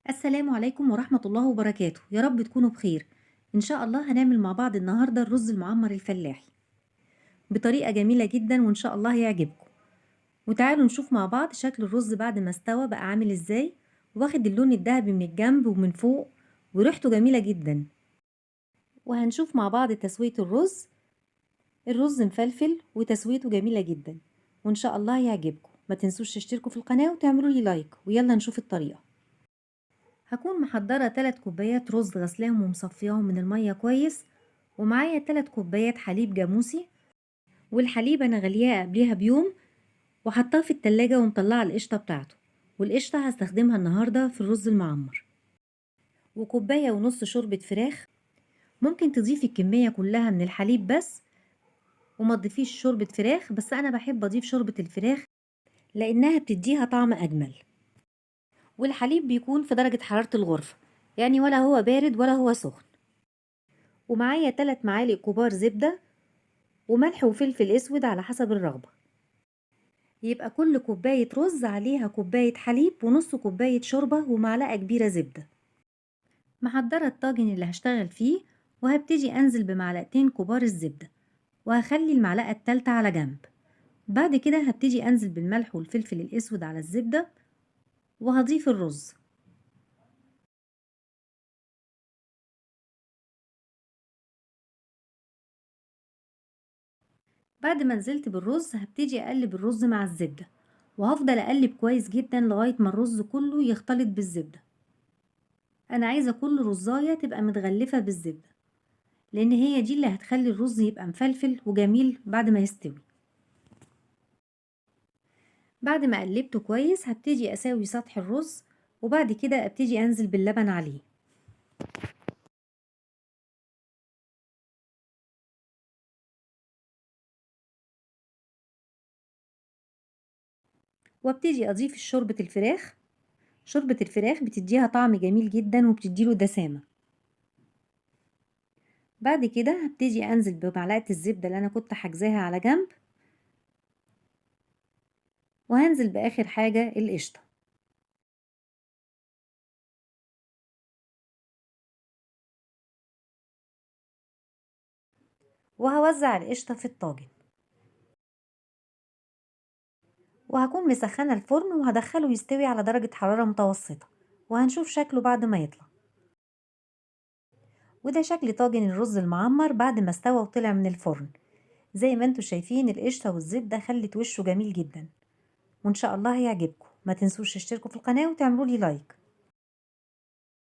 السلام عليكم ورحمة الله وبركاته. يا رب تكونوا بخير. إن شاء الله هنعمل مع بعض النهاردة الرز المعمر الفلاحي بطريقة جميلة جدا، وإن شاء الله هيعجبكم. وتعالوا نشوف مع بعض شكل الرز بعد ما استوى بقى عامل إزاي، واخد اللون الذهبي من الجنب ومن فوق، وريحته جميلة جدا. وهنشوف مع بعض تسوية الرز. الرز مفلفل وتسويته جميلة جدا، وإن شاء الله هيعجبكم. ما تنسوش تشتركوا في القناة وتعملوا لي لايك، ويلا نشوف الطريقة. هكون محضرة 3 كوبايات رز غسلاهم ومصفياهم من المية كويس، ومعايا 3 كوبايات حليب جاموسي، والحليب أنا غلياه قبليها بيوم وحطاه في التلاجة ومطلعة القشطة بتاعته، والقشطة هستخدمها النهاردة في الرز المعمر. وكوباية ونص شوربة فراخ، ممكن تضيفي الكمية كلها من الحليب بس وما تضيفيش شوربة فراخ، بس أنا بحب أضيف شوربة الفراخ لأنها بتديها طعم أجمل. والحليب بيكون في درجة حرارة الغرفة، يعني ولا هو بارد ولا هو سخن. ومعايا 3 معالق كبار زبدة وملح وفلفل اسود على حسب الرغبة. يبقى كل كوباية رز عليها كوباية حليب ونص كوباية شوربة ومعلقة كبيرة زبدة. محضرة الطاجن اللي هشتغل فيه، وهبتدي أنزل بمعلقتين كبار الزبدة، وهخلي المعلقة التالتة على جنب. بعد كده هبتدي أنزل بالملح والفلفل الأسود على الزبدة، وهضيف الرز. بعد ما نزلت بالرز هبتدي أقلب الرز مع الزبدة، وهفضل أقلب كويس جدا لغاية ما الرز كله يختلط بالزبدة. أنا عايزة كل رزاية تبقى متغلفة بالزبدة، لأن هي دي اللي هتخلي الرز يبقى مفلفل وجميل بعد ما يستوي. بعد ما قلبته كويس هبتدي أساوي سطح الرز، وبعد كده أبتدي أنزل باللبن عليه. وابتدي أضيف شوربة الفراخ. شوربة الفراخ بتديها طعم جميل جدا وبتديله دسامة. بعد كده هبتدي أنزل بمعلقة الزبدة اللي أنا كنت حاجزاها على جنب، وهنزل بآخر حاجة القشطة. وهوزع القشطة في الطاجن، وهكون مسخنة الفرن وهدخله يستوي على درجة حرارة متوسطة، وهنشوف شكله بعد ما يطلع. وده شكل طاجن الرز المعمر بعد ما استوى وطلع من الفرن. زي ما انتم شايفين القشطة والزبدة خلت وشه جميل جدا، وان شاء الله هيعجبكم. ما تنسوش تشتركوا في القناة وتعملوا لي لايك.